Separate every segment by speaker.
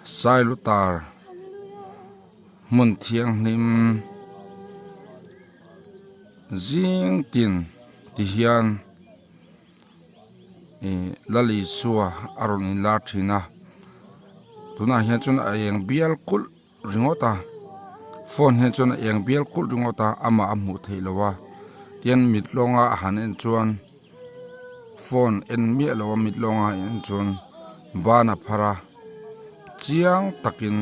Speaker 1: Sailutar hmun thianghlim zing tin ti hian ih Lal Isua a rawn inlar thin a tunah hian chuan a eng bial kulh ringawt a phone hian chuan a eng bial kulh ringawt a amah a hmuh theih loh a tin mit lawnga a han en chuan phone en miah lo a mit lawnga a en chuan ban a phar a chiang takin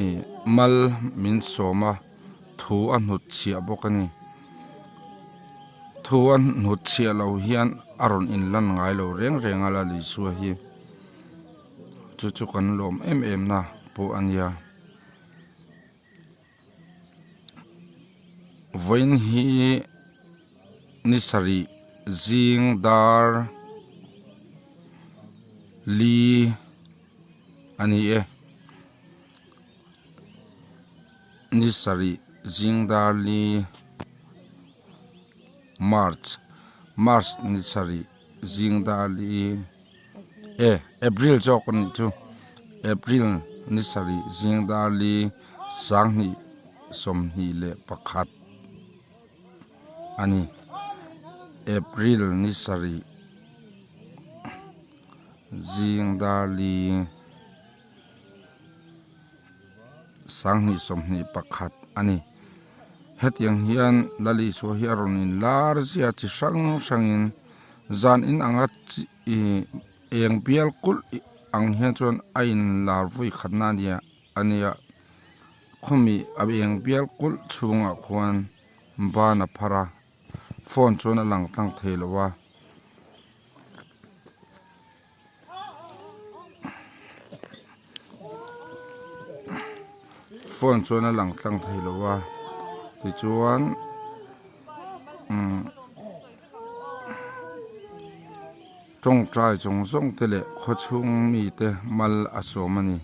Speaker 1: ih mal min sawm a thu a hnut chhiah bawk a ni thu a hnut chhiah loh hian a rawn inlan ngai lo reng reng a la Isua hi. Chu chu kan lawm em em na pawh a nia vawiin hi ni sarih zing dar li a ni e ni sarih zing dar li march march ni sarih zing dar li. E April zawk a nih chu April ni sarih zing dar li sanghnih 21 a ni April ni sarih zing dar li 2021 a ni hetiang hian Lal Isua hi a rawn inlar zia chi hrang hrangin zan in anga chi Ih eng bial kulh ang hian chuan a in lar vawi khatna ania ania khawmi a eng bial kulh chhungah khuan ban a phar a phone chuan a lang tlang thei lo a. Phone chuan a lang tlang thei lo a tichuan umm tawngtai zawng zawng te leh khawchhung mite mal a sawm a ni.